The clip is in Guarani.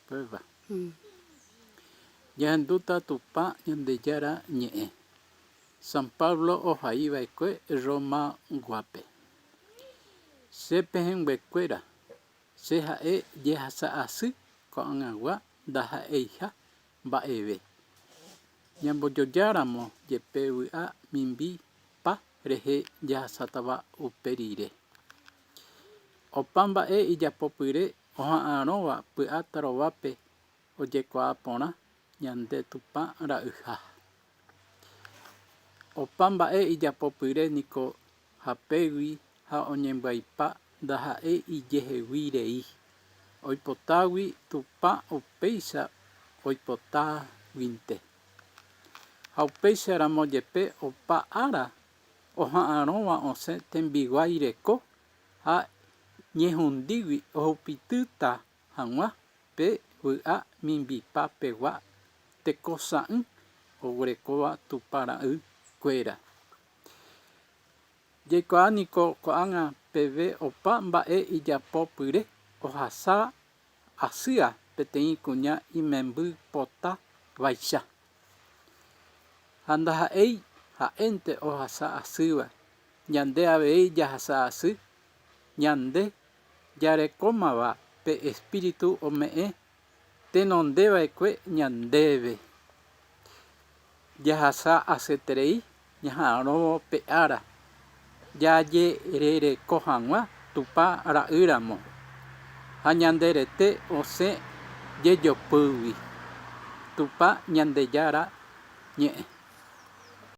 Upéva. Ñahendúta Tupã Ñandejára ñe'ẽ. San Pablo ohai va'ekue Roma guápe. Che pehẽnguekuéra, che ha'e jehasa asy ko'ag̃agua ndaha'eiha mba'eve. Ñambojojáramo jepe vy'a mimbi pa rehe jahasátava upe rire. Opa mba'e ijapopyre oha'arõva py'a tarovápe ojekuaa porã ñande Tupã ra'yha. Opa mba'e ijapopyre niko hapégui ha oñembyaipa ndaha'éi ijehegui rei, oipotágui Tupã upéicha oipotáguinte. Ha upéicha ramo jepe opa ára oha'arõva osẽ tembiguái reko ha ñehundígui ohupitýta hag̃ua pe vy'a mimbipa pegua tekosã'ỹ oguerekóva Tupã ra'y kuéra. Jaikuaa niko ko'ág̃a peve opa mba'e ijapo pyre ohasa asýa peteĩ kuña imemby pota vaicha. Ha ndaha'éi ha'énte ohasa asýva, ñande avei jahasa asy, ñande jarekómava pe Espíritu ome'ẽ tenonde va'ekue ñandéve. Jahasa asyeterei ñaha'arõvo pe ára jajerereko hag̃ua Tupã ra'y ramo, ha ñande rete osẽ jejopýgui. Tupã Ñandejára ñe'ẽ.